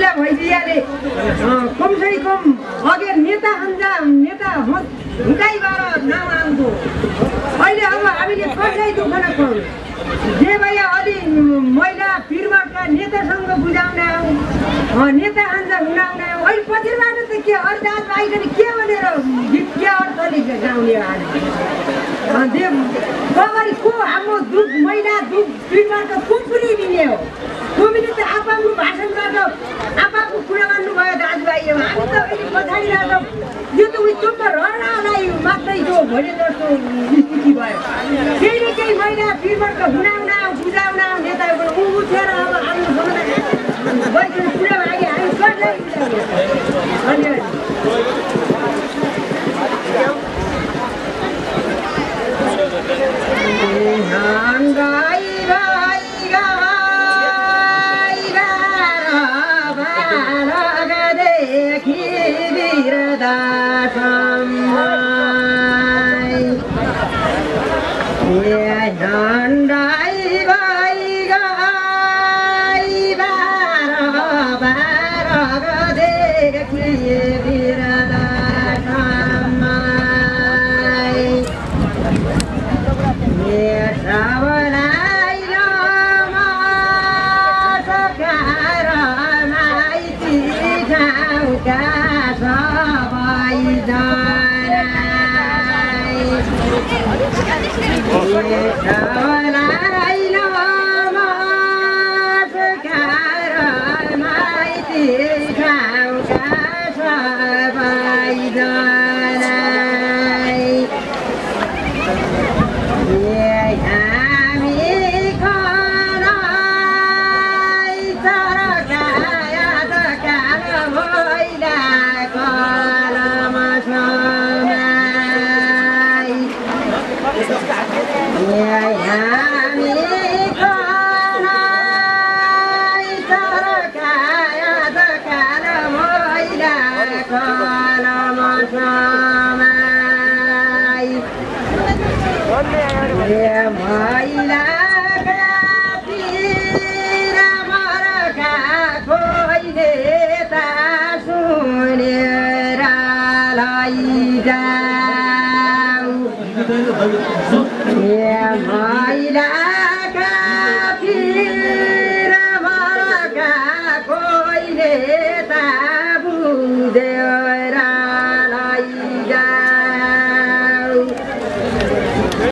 मैला भइदियाले कमसे कम अघि नेता हुँदैबाट नाम आउँथ्यो अहिले अब हामीले कसै दुःख नपाउँ जे भए अलि महिला पिरमाटका नेतासँग बुझाउन आऊ नेता हान्जा हुनाउन आऊ अहिले पछिबाट त के अरदास भाइले के भनेर गीत के अर्थले गाउने अगाडि को हाम्रो दुख महिला दुख पिरबाट कुकुरी दिने हो हामीले त आफ्नो भाषणबाट आफ्नो कुरा गर्नुभयो दाजुभाइ हामी त अहिले पछाडि राख्छौँ यो त उयो चुप्प रहनलाई मात्रै जो भोलि जस्तो स्थिति भयो केही न केही महिला पिरबाट हुनाउन बुझाउन नेताहरू उठेर अब आफ्नो समुदाय बैठक कुरा लागि हामी कसलाई धन्यवाद Yeah, my